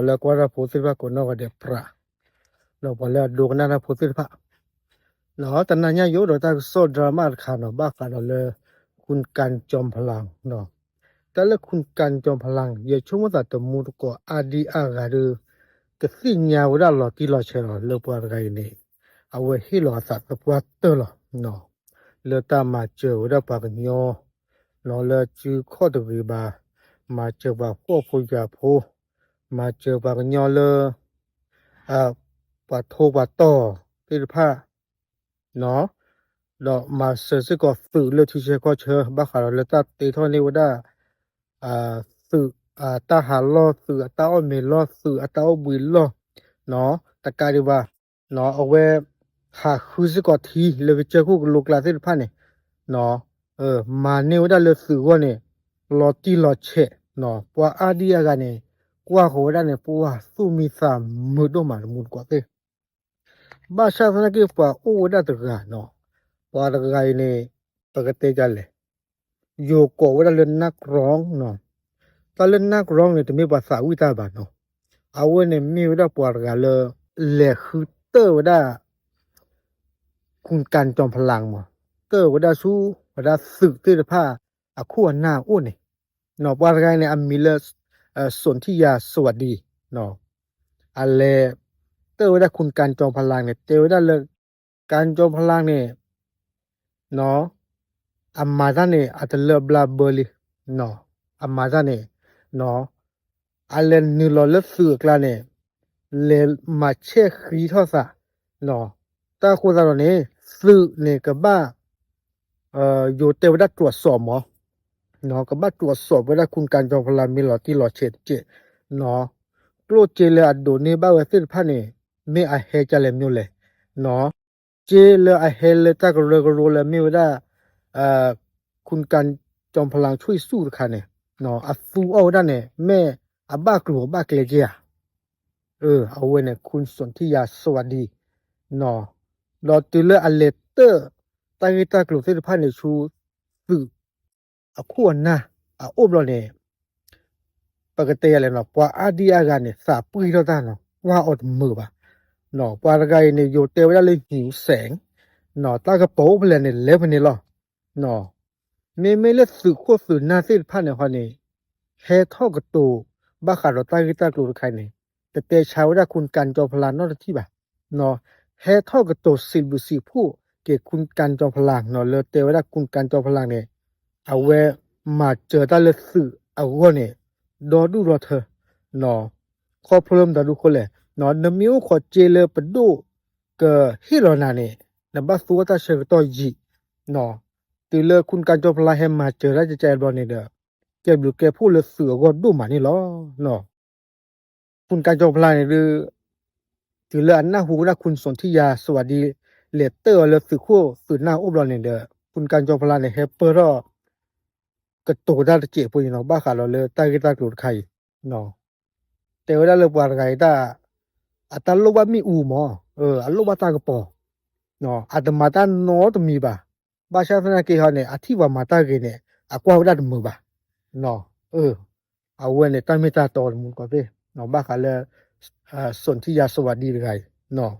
လၢကွၢ်တၢ်ဖိသ့ၣ်တဖၣ်ကိးနီၢ်ဂၤဒဲးပြး, ဒီးပှၤလၢအဒိကနၣ်တၢ်ဖိသ့ၣ်တဖၣ်, တနၤညါယအိၣ်ဒီးတၢ်ကစီၣ် drama တခါနီၤ ဘၣ်ဃးဒီးလၢ ခုၣ်ကၣ်ကၠီဖလၣ်နီၤ, တၢ်လၢခုၣ်ကၣ်ကၠီဖလၣ် ယဆိကမိၣ်သးတမူတကိးအါဒံအါဂၤဒီး ကသ့ၣ်ညါဝဲဒၣ်လီၤတံၢ်လီၤဆဲးလီၤ လၢပှၤတဂၤအံၤန့ၣ် အဝဲဟ့ၣ်လီၤအသးသပှၢ်တၢၢ်လီၤ လၢတၢ်မၤစၢၤဝဲဒၣ်ပှၤကညီ လၢစုခီၣ်တဂ့ၤဘၣ်, မၤစၢၤပှၤဖှီၣ်ဖိယာ်ဖိ, မၤစၢၤပှၤကညီလၢ ပှၤထိပှၤတီၢ်သ့ၣ်တဖၣ်, ဒီးမၤစၢၤစ့ၢ်ကီးသုးလၢထံဆၢကီၢ်ဆၢ ဘၣ်ဃးဒီးလၢတၢ်တ့ထီၣ်န့ၢ်ဝဲဒၣ် သုးအတၢ်ဟးလီၢ်, သုးအတၢ်အီၣ်မ့ၤလီၢ်, သုးအတၢ်အိၣ်ဘှံးလီၢ်, တကးဒံးဘၣ်, အဝဲ ဟးဃုစ့ၢ်ကီးထံလၢကစၢၢ်ခိၣ်ကလိကျါသ့ၣ်တဖၣ်န့ၣ်, မၤန့ၢ်ဝဲဒၣ်လၢသုးအဂီၢ်န့ၣ် လီၤတံၢ်လီၤဆဲး, ပှၤအါဒံအါဂၤန့ၣ် ကွၢ်ဃီၤဝဲဒၣ်န့ၣ် ပှၤသူၣ်မံသးမုာ်ဒိၣ်မးတမူတကိးသ့ၣ် ဘၣ်ဆၣ်သနာ်က့ပှၤအိၣ်ဝဲဒၣ်တဂၤနီၤ, ပှၤတဂၤအံၤန့ၣ် ပကတဲဒ်လဲၣ်, ယိၤကိးဝဲဒၣ်လၢ နၢ်ကရီနီၤ, တၢ်လၢ နၢ်ကရီန့ၣ် တမ့ၢ်ပှၤသးဝံၣ်တၢ်ဘၣ်နီၤ, အဝဲန့ၣ်မ့ၢ်ဝဲဒၣ်ပှၤတဂၤလၢ လဲၤဃုတၢၢ်ဝဲဒၣ် ခုၣ်ကၣ်ကၠီဖလၣ်မး, တၢၢ်ဝဲဒၣ်ဆူ ဝဲဒၣ်သုးသ့ၣ်တဖၣ် အခိၣ်အနၢ်အိၣ်န့ၣ်, ပှၤတဂၤအံၤန့ၣ် အမံၤလၢ စိၣ်ထံယၤစွၤဒံ, အလဲၤတၢၢ်ဝဲဒၣ်ခုၣ်ကၣ်ကၠီဖလၣ်န့ၣ် တဲဝဲဒၣ်လၢ ကၣ်ကၠီဖလၣ်န့ၣ် အမၤတၢ်န့ၣ် အတလၢအဘျါဘၢလံ, အမၤတၢ်န့ၣ် အလဲၤနုာ်လီၤလၢသုးအကျါန့ၣ် လဲၤမၤဆဲၣ်ဃံထီၣ်သး, တၢ်အဃိသတးဒီးန့ၣ် သုးန့ၣ်ကဘၣ် ယိၤတဲဝဲဒၣ်တြီၣ်စီၣ်မး, ကဘၣ်တြီၣ်စီၣ်ဝဲဒၣ်ခုၣ်ကၣ်ကၠီဖလၣ်မ့ၢ်လီၤတံၢ်လီၤဆဲးတက့ၢ်, ကျိၣ်စ့လၢအဒိးန့ၢ်ဘၣ်ဝဲသ့ၣ်တဖၣ်န့ၣ် မ့ၢ်အဟဲကလဲၣ်မ့ၢ်လဲၣ်, စ့လၢအဟဲလၢတၢ်ကရၢကရိလၢမ့ၢ်ဝဲဒၣ် ခုၣ်ကၣ်ကၠီဖလၣ်ဆူၣ်အံၤဆူၣ်တခါန့ၣ် အသူအီၣ်ဝဲဒၣ်န့ၣ် မ့ၢ်အဘၣ်ကျိၤအဘၣ်ကျဲက့ဧါ, အဝဲန့ၣ် ခုၣ်စိၣ်ထံယၤစွၤဒံ, ဒီးတုၤလၢအလဲၤတၢၢ်တၢ်ဂ့ၢ်တၢ်ကျိၤသ့ၣ်တဖၣ်န့ၣ်ဆူ သုး အခိၣ်အနၢ်အအိၣ်ဘျီန့ၣ် ပကတဲယၤလဲၣ်နီၤ ပှၤအါဒံအါဂၤန့ၣ် သးပှံၢ်ထီၣ်တၢ်နီၤ ကွၢ်အီၤတမုာ်ဘၣ်, ပှၤတဂၤအံၤန့ၣ် ယိၤတဲဝဲဒၣ်လၢ ဟံၣ်စဲၣ်, တၢ်ကပီၤအိၣ်ဖဲလဲၣ်န့ၣ် လဲၤဖဲန့ၣ်လီၤ, မ့မ့ၢ်လၢသုးခိၣ်သုးနၢ်သ့ၣ်တဖၣ်န့ၣ်ဃီန့ၣ် ဟဲထီၣ်ကတိၤ ဘၣ်ဃးဒီးတၢ်ဂ့ၢ်တၢ်ကျိၤတခါအံၤန့ၣ် တတဲဆါဝဲဒၣ်ခုၣ်ကၣ်ကၠီဖလၣ်နီတထံၣ်ဘၣ်, ဟဲထီၣ်ကတိၤစံးဘျုးစံးဖှိၣ်က့ၤခုၣ်ကၣ်ကၠီဖလၣ်နီၤ လၢတဲဝဲဒၣ်ခုၣ်ကၣ်ကၠီဖလၣ်န့ၣ် အဝဲမၤစၢၤတၢ်လၢသုးအဂီၢ်န့ၣ် ဒီဒူၣ်ဒီထၢ ခီဖျိလၢမတၤဒုဃိလဲၣ်, နမ့ၢ်အိၣ်ခိးစ့လၢပဒိၣ်ကဟ့ၣ်လီၤနၤန့ၣ် နဘၣ်သူအီၣ်တၢ်ဆၢကတီၢ်ယံာ်, တုၤလၢခုၣ်ကၣ်ကၠီဖလၣ်ဟဲမၤစၢၤတၢ်ကကဲဘျီန့ၣ်ဒီး ကဲဘျုးကဲဖှိၣ်လၢသုးအဂီၢ်ဒိၣ်မးန့ၣ်လီၤ. ခုၣ်ကၣ်ကၠီဖလၣ်န့ၣ်ဒုး တုၤလၢအနၢ်ဟူဝဲဒၣ်ခုၣ်စိၣ်ထံယၤစွၤဒံ လဲၤတၢၢ်အီၤလၢသုးခိၣ်သုးနၢ်အိၣ်ဘျီန့ၣ်ဒီး ခုၣ်ကၣ်ကၠီဖလၣ်န့ၣ် ဟဲပၢၢ်ထီၣ် ကတိၤတၢ်တစဲးဖိအံၤနီၤ ဘၣ်ဃးဒီးလၢတၢ်ဂ့ၢ်တၢ်ကျိၤတခါအံၤ တဲဝဲဒၣ်လၢပှၤတဂၤအံၤတၢ် အတၢ်လိၣ်ဘၣ်မ့ၣ်အူမး, အလိၣ်ဘၣ်တၢ်ကပီၤ, အတမၤတၢ်နီတမံၤဘၣ်, ဘၣ်ဆၣ်သနာ်က့ဟီန့ၣ် အထံၣ်ပှၤမၤတၢ်ဂ့ၤန့ၣ် အကွၢ်ဝဲဒၣ်တမုာ်ဘၣ်, အဝဲန့ၣ်တၢ်မ့ၢ်တၢ်တီတမူတကိးသ့ၣ်, ဘၣ်ဃးလၢ စိၣ်ထံယၤစိၤဝၤဒံတဂၤအံၤ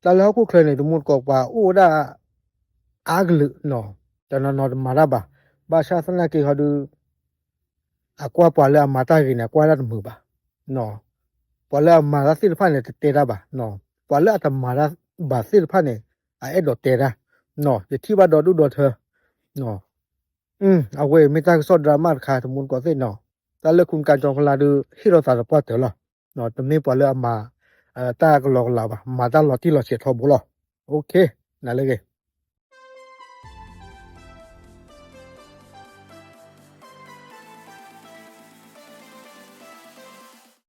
တၢ်လၢဟီၣ်ခိၣ်ချၢန့ၣ် တမူတကိးပှၤအိၣ်ဝဲဒၣ် အါကလုာ်, တနီၤနီၤတမၤတၢ်ဘၣ်, ဘၣ်ဆၣ်သနာ်က့ဟီဒုး အကွၢ်ပှၤလၢအမၤတၢ်ဂ့ၤန့ၣ် အကွၢ်ဒၣ်တမုာ်ဘၣ်, ပှၤလၢအမၤတၢ်သ့ၣ်တဖၣ်န့ၣ် တတဲတၢ်ဘၣ်, ပှၤလၢအတမၤတၢ်ဘၣ်သ့ၣ်တဖၣ်န့ၣ် အအဲၣ်ဒိးတဲတၢ်, ယထံၣ်ဘၣ်ဒီဒူၣ်ဒီထၢ အဝဲအံၤမ့ၢ်တၢ်ကစီၣ်ဒြါမၣ်တခါ တမူတကိးသ့ၣ်နီၤ, တၢ်လၢခုၣ်ကၣ်ကၠီၤဖျါဒုး ဟ့ၣ်လီၤသးသပှၢ်တၢၢ်လီၤ, တမ့ၢ်ပှၤလၢအမၤ တၢ်ကလီကလီဘၣ်, မၤတၢ်လီၤတံၢ်လီၤဆဲးထီဘိလီၤ, နလၢဂ့ၤ